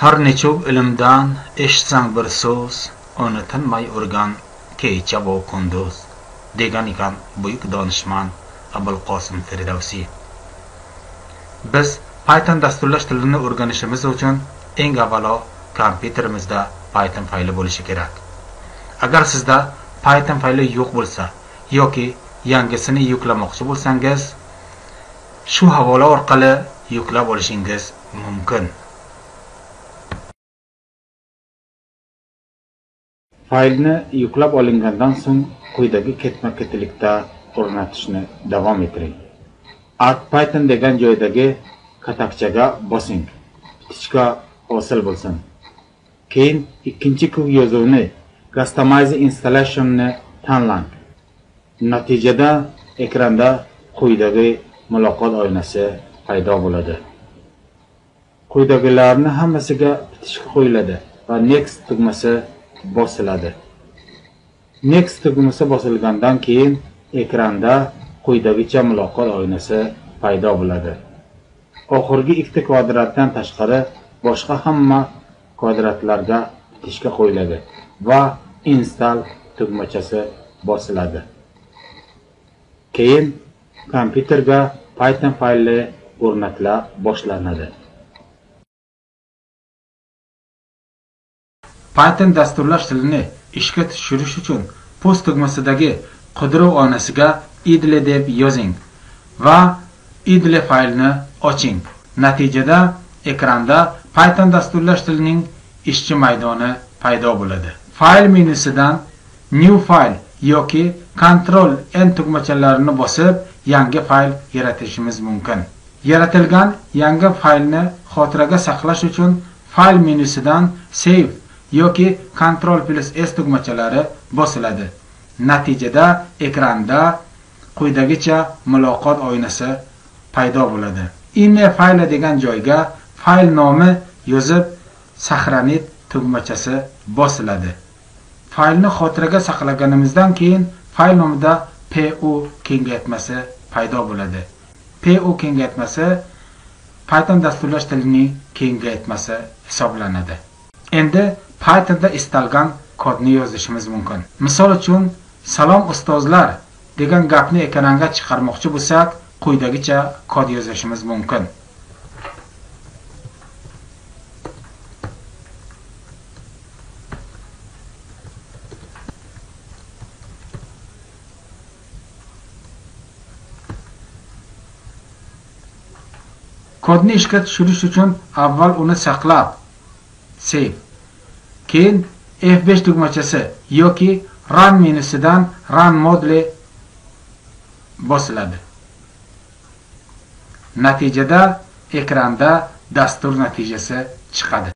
Har nechuk ilmdan eshitsang bir so'z, uni tinmay o'rgan kecha va kunduz, degan ekan buyuk donishmand Abulqosim Firdavsiy. Biz Python dasturlash tilini o'rganishimiz uchun eng avvalo kompyuterimizda Python fayli bo'lishi kerak. Agar sizda Python fayli yo'q bo'lsa yoki yangisini yuklamoqchi bo'lsangiz, shu havola orqali yuklab olishingiz mumkin. Faylni yuklab olingandan so'ng quyidagi ketma-ketlikda o'rnatishni davom ettiring. Add Python degan joydagi katakchaga bosing. Ptichka hosil bo'lsin. Keyin ikkinchi ko'k yozuvni Customize Installation'ni tanlang. Natijada ekranda quyidagi muloqot oynasi paydo bo'ladi. Quyidagilarni hammasiga ptichka qo'yiladi va Next tugmasi bosiladi. Next tugmasi bosilgandan keyin ekranda quyidagicha muloqot oynasi paydo bo'ladi. Oxirgi ikkita kvadratdan tashqari boshqa hamma kvadratlarga ptichka qo'yiladi va Install tugmachasi bosiladi. Keyin kompyuterga Python fayli o'rnatila boshlanadi. Python dasturlash tilini ishga tushirish uchun post tugmasidagi qidiruv oynasiga idle deb yozing va idle faylni oching. Natijada ekranda Python dasturlash tilining ishchi maydoni paydo bo'ladi. Fayl menyusidan New File yoki Ctrl N tugmachalarini bosib yangi fayl yaratishimiz mumkin. Yaratilgan yangi faylni xotiraga saqlash uchun fayl menyusidan Save yoki Ctrl plus S tugmachalari bosiladi. Natijada ekranda quyidagicha muloqot oynasi paydo bo'ladi. Ime fayli degan joyga fayl nomi yozib Sahranit tugmachasi bosiladi. Faylni xotiraga saqlaganimizdan keyin fayl nomida PU kengaytmasi paydo bo'ladi. PU kengaytmasi Python dasturlash tilining kengaytmasi hisoblanadi. Endi Pythonda istalgan kodni yozishimiz mumkin. Misol uchun, "Salom ustozlar" degan gapni ekranga chiqarmoqchi bo'lsak, quyidagicha kod yozishimiz mumkin. Kodni ishga tushirish uchun avval uni saqlab, save, keyin F5 tugmachasi yoki Run menyusidan Run moduli bosiladi. Natijada ekranda dastur natijasi chiqadi.